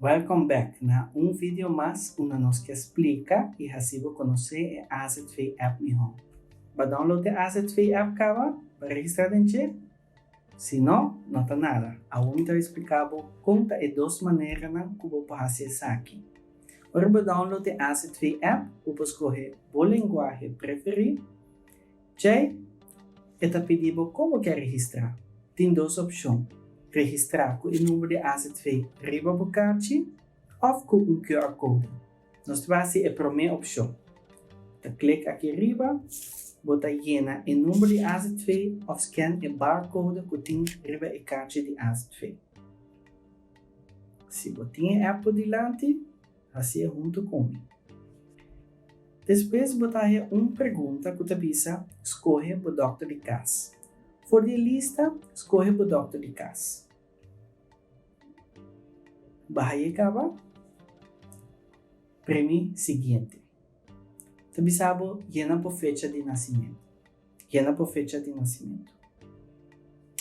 Welcome back na un video mas unda nos ke splika i hasi bo konosé e AZV app mihó. Bo a download e AZV app kaba? Bo a registrá den dje? Si no, no ta nada. Awor mi ta splika bo kon ta e dos maneranan ku bo por hasi esaki. Ora bo download e AZV app, bo por skohe bo lenguahe preferí. Djei, e ta pidi bo kon bo ke registrá. Tin dos opshon, registrá ku e number di AZV riba bo karchi òf ku un QR code. Nos ta bai hasi e promé opshon. Ta klik aki riba, bo ta yena e number di AZV òf scan e barcode ku tin riba e karchi di AZV. Si bo tin e app bo dilanti, hasié huntu ku mi. Despues bo ta haña un pregunta ku ta bisa skohe bo dòkter di kas. For di e lista, skohe bo dòkter di kas. Bo haña kaba? Primi siguiente. Ta bisa bo yena bo fecha di nasimentu. Yena bo fecha di nasimentu.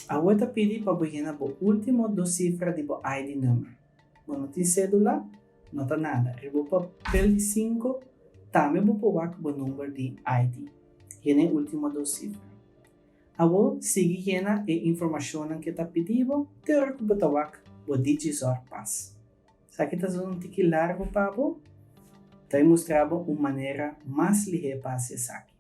Awor ta pidi pa bo yena bo último dos sifra di bo ID number. Bo no tin sédula? No ta nada. Riba bo papel di sinku tambe bo por wak bo number di ID. Yena e ultimo dos sifra. Awor sigui yena e informashonnan ke ta pidi bo te ora ku bo ta wak bo Digizorg pas. Esaki ta zona un tiki largu pa bo? Ta e mustra bo un manera mas lihé pa hasi esaki.